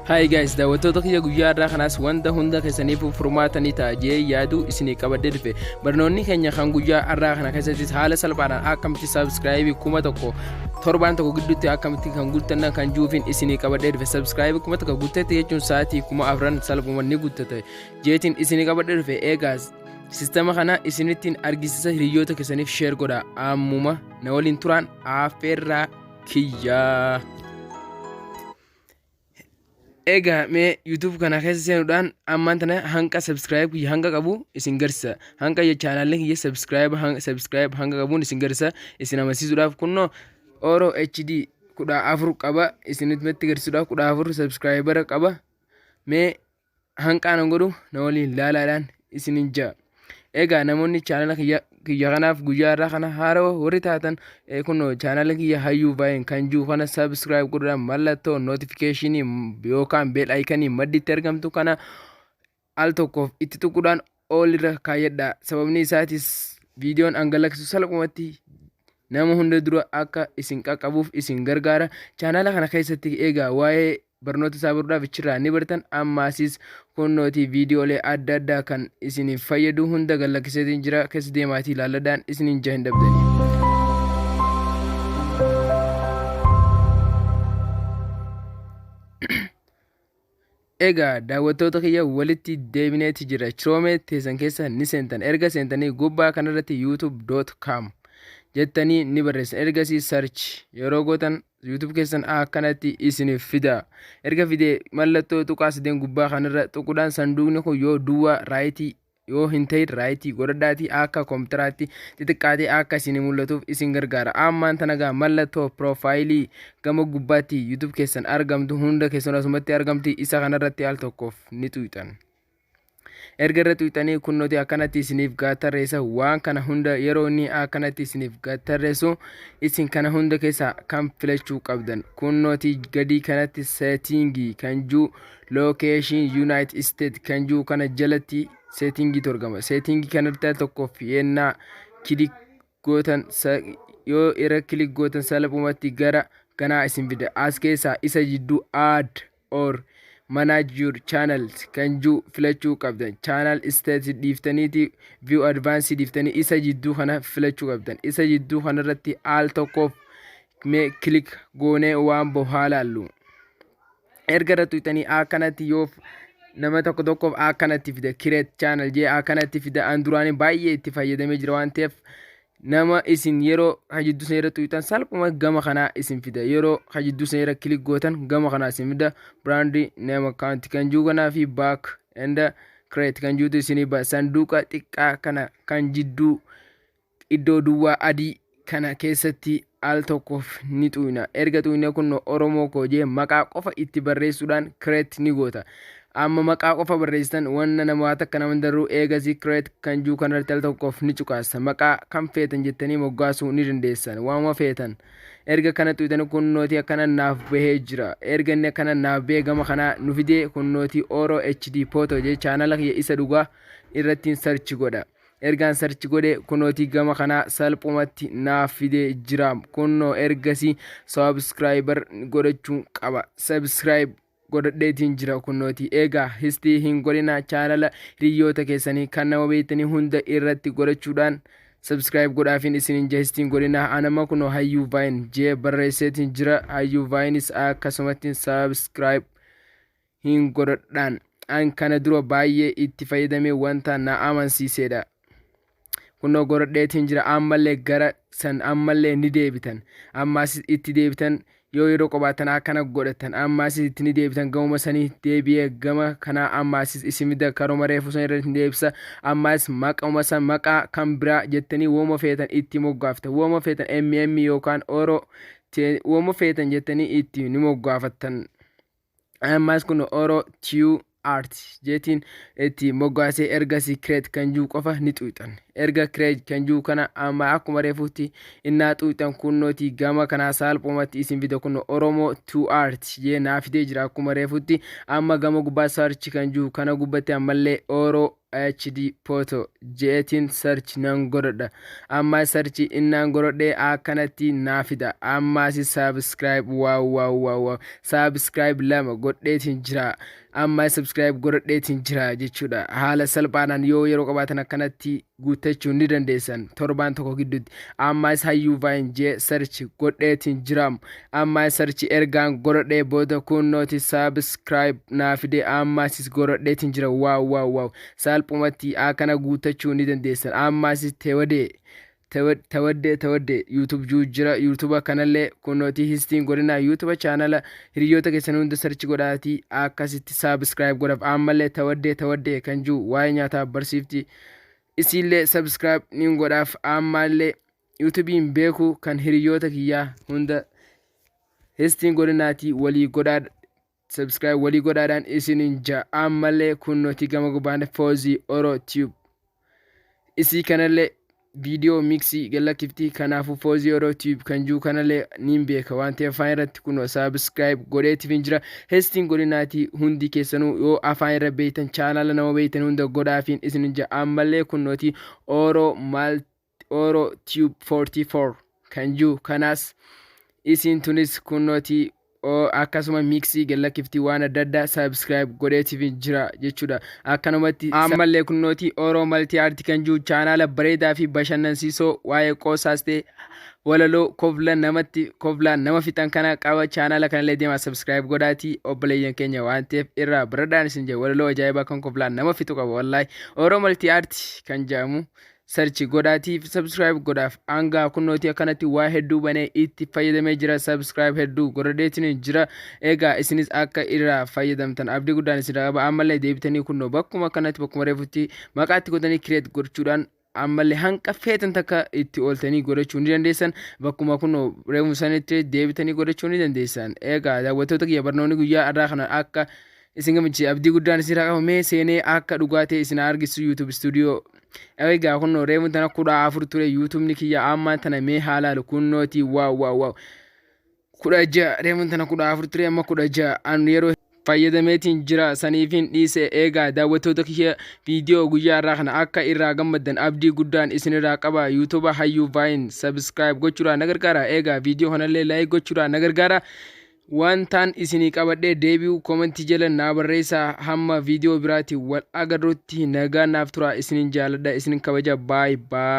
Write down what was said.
Hi guys, daawwattoota kiyya, guyyaa irraa kanaas wanta hunda keessaniif furmaata ni ta'a jee yaadu isinii qabadhee dhufe. Barnoonni keenya kan guyyaa har'aa kana keessattis haala salphaadhaan akkamitti subscribe 1000 torbaan tokko gidduutti akkamitti kan guuttanna kan juufin isinii qabadhee dhufe. Subscribe 1000 guuttatti jechuun sa'aatii 4000 salphuma ni guuttata jeetiin isinii qabadhee dhufe. Eegaas sistema kana isinittiin argisiisa, hiriyoota keessaniif share godha, ammuma na waliin turaan affeerraa kiyyaa. Egaa mee YouTube kana keessa seenuudhaan ammaan tana hanqa subscribe kiyya hanga qabu isin garsiisa. Hanqa chaanaalli kiyya subscribe hanga qabuun isin garsiisa. Isin amansiisuudhaaf kunnoo Oro HD 14 qaba, isinitti garsiisuudhaaf 14 subscriber qaba. Mee hanqaan godhu na waliin laalaadhaan isinin ja'a. Egaa namoonni chaanala kiyya kanaaf guyyaa irraa kana haarawa warri taatan, kunoo chaanala kiyya Hayyuu Baay'een kan jiru kana subscribe godhuudhaan mallattoo notification yookaan bell iconii madditti argamtu kana al tokkoof itti tuquudhaan all irra kaayyadha. Sababni isaatis viidiyoon angalaksu salphumatti nama hunda dura akka isin qaqqabuuf isin gargaara. Chaanala kana keessatti egaa waa'ee barnoota isaa baruudhaaf ichirraa ni bartan. Ammaasis kunnootii viidiyoolee adda addaa kan isiniif fayyadu hunda gallakkiseetiin jira, keessa deemaatii ilaalladhaan isiniin jaha hin dhabdanii. Egaa daawwattoota kiyya, walitti deebineeti jira. Chrome teessan keessa ni seentan. Erga seentanii gubbaa kanarratti youtube.com jettanii ni barreessan. Ergasii search yeroo gootan YouTube keessan akkanatti isiniif fida. Erga fidee mallattoo tuqaa sadeen gubbaa kanarra tuquudhaan sanduuqni kun yoo duwwaa right yoo hin ta'in right godhadhaatii akka koompitaraatti xixiqqaatee akka isin mul'atuuf isin gargaara. Ammaan tana gaa mallattoo profile gama gubbaatti YouTube keessan argamtu hunda keessan asumatti argamti, isa kanarratti al tokkoof ni tuqxan. Erga irra tuqxanii kunnooti akkanatti isiniif tarreessa. Waan kana hunda yeroo inni akkanatti isiniif tarreessu isin kana hunda keessaa kan filachuu qabdan kunnooti gadii kanatti setting kan jiru, location United States kan jiru kana jalatti settingiitu argama. Setting kanatti al tokkoof yennaa click gootan, yoo irra click gootan, salphumatti gara kanaa isin fida. As keessaa isa jidduu add or manage your channels kan jiru filachuu qabdan. Channel status dhiiftaniiti, view advanced dhiiftanii isa jidduu kana filachuu qabdan. Isa jidduu kanarratti al tokkoof mee click goonee waan bahu haa laallu. Erga irra tuqxanii akkanatti yoo nama tokko tokkoof akkanatti fida, create channel jee akkanatti fida. An duraanii baay'ee itti fayyadamee jira waan ta'eef, nama isin yeroo hajidduu sana irra tuqxan salphuma gama kanaa isin fida. Yeroo hajidduu sana irra click gootan gama kanaa isin fida. Brand name account kan jiru kanaa fi back and create kan jirutu isinii ba. Sanduuqa xiqqaa kana kan jidduu iddoo duwwaa adii kana keessatti al tokkoof ni xuyna. Erga xuyne kun Oromoo koo jee maqaa qofa itti barreessuudhaan create ni goota. Amma maqaa qofa barreessitan, wanna namaa takka nama daruu. Eegasii create kan jiru kanarratti al tokkoof ni cuqaasa. Maqaa kan feetan jettanii moggaasuu ni dandeessan, waanuma feetan. Erga kana xuytan kunnootii akkana naaf bahee jira. Erga inni akkana naaf bahee gama kanaa nu fidee, kunnootii Oro HD Photo jee chaanala kiyya isa dhugaa irrattiin search godha. Ergaan search godhe kunootii gama kanaa salphumatti naaf fidee jira kunnoo. Ergasii subscriber godhachuun qaba. Subscribe godhadheetiin jira kunooti. Egaa histii hin godhina, chaanala hiriyoota keessanii kan nama beektanii hunda irratti godhachuudhaan subscribe godhaafin isin hin histiin godhina. Anama kunoo Hayyuu Vine jee barreesseetiin jira. Hayyuu Vineis akkasumatti subscribe hin godhadhaan. An kana dura baay'ee itti fayyadamee wanta na amansiisedha. Kunoo godhadheetiin jira. Ammallee gara san ammallee ni deebitan. Ammaas itti deebitan, yoo yeroo qobaatan akkana godhatan, ammaas itti ni deebitan. Gamuma sanii deebi'ee gama kanaa ammaas isin fida, karuma reefu san irratti ni deebisa. Ammaas maquma san maqaa kan biraa jettanii wooma feetan itti moggaaftan, wooma feetan mm yookaan oro wooma feetan jettanii itti ni moggaafattan. Ammaas kun Oro Tube Art jeetiin itti moggaasee, ergasii create kan jiru qofa ni xuuxan. Erga create kan jiru kana amma akkuma reefuutti innaa xuuxan kunnootii gama kanaa salphumatti isin fida. Kun Oromoo Tube Art jee naa fidee jira akkuma reefuutti. Amma gama gubbaa search kan jiru kana gubbatti ammallee Oro HD photo je'eetiin search nan godhadha. Amma search innaan godhadhe akkanatti naa fida. Ammaas subscribe, wow wow wow wow, subscribe lama godheetiin jira. Amma subscribe godhadheetiin jira jechuudha. Haala salphaadhaan yoo yeroo qabaatan akkanatti guuttachuu ni dandeessan torbaan tokko gidduutti. Ammaas Hayyuu Vine jee search godheetiin jira. Ammaas search ergaan godhadhee booda kunnooti subscribe naa fide. Ammaas godhadheetiin jira. Wow wow wow, salphumatti akkana guuttachuu ni dandeessan. Ammaas tewadee tawaddee tawaddee YouTube juu jira. YouTube kanallee kunooti histiin godhina. YouTube channel hiriyoota keessan hunda search godhaatii akkasitti subscribe godhaaf. Ammallee tawaddee tawaddee kan jiru waa'ee nyaataa barsiifti, isiillee subscribe ni godhaaf. Ammallee YouTubeiin beeku kan hiriyoota kiyyaa hunda histiin godhinaatii walii godhaa, subscribe walii godhaadhaan isinin ja. Ammallee kunooti gama gubbaan Foozii Oro Tube, isii kanallee viidiyoo mixii gallakkifti. Kanaafuu Foozii Oro Tube kan jiru kanallee niin beeka waan ta'eef afaan irratti kunoo subscribe godheetiif hin jira. Histiin godhinaatii hundi keessanuu yoo afaan irra beektan channel nama beektan hunda godhaafiin isin jira. Ammallee kunooti Oro Maal Oro Tube 44 kan jiru kanaas isiin tunis kunooti akkasuma mixii gallakkiftii waan adda addaa subscribe godheetiif jira jechuudha. Akkanumatti ammallee kunnooti Oro Multi Art kan jiru channel bareedaa fi bashannansiisoo waa'ee qoosaas ta'e walaloo kofla namatti koflaan nama fixan kana qaba. Channel kanallee deemaa subscribe godhaatii obboleeyyan keenya waan ta'eef irraa baradhaan isin jedha. Walaloo ajaa'ibaa kan koflaan nama fixu qaba wallaahi. Oro Multi Art kan jedhamu search godhaatiif subscribe godhaaf. Hanga kunnootii akkanatti waa hedduu banee itti fayyadamee jira, subscribe hedduu godhadheetiin jira. Egaa isinis akka irraa fayyadamtan abdii guddaan isin qaba. Ammallee deebitanii kunnoo bakkuma akkanatti bakkuma reefutti maqaatti godhanii create gochuudhaan ammallee hanqa feetan takka itti ooltanii godhachuu ni dandeessan. Bakkuma kunoo reefu sanitti deebitanii godhachuu ni dandeessan. Egaa daawwattoota kiyya, barnoonni guyyaa irraa kana akka isin gammachiise abdii guddaan isin qabamee seenee akka dhugaa ta'e isin argisu YouTube Studio. Egaa kunoo reefu tana 14 ture YouTubeni kiyya. Ammaan tana mee haalaalu kunnooti, wow wow wow, 16. Reefu tana 14 ture, amma 16. Anu yeroo fayyadameetiin jira saniifin dhiise. Eegaa daawwattoota kiyya, viidiyoo guyyaa irraa kana akka irraa gammaddan abdii guddaan isinirraa qaba. YouTube Hayyuu Vine subscribe gochuudhaan na gargaara. Eegaa viidiyoo kanallee like gochuudhaan na gargaara. Wantaan isinii qabadhee deebi'u commentii jala naa barreessaa. Hamma viidiyoo biraatti wal agarrutti nagaa naaf tura. Isinin jaaladha, isinin kabaja. Bye bye.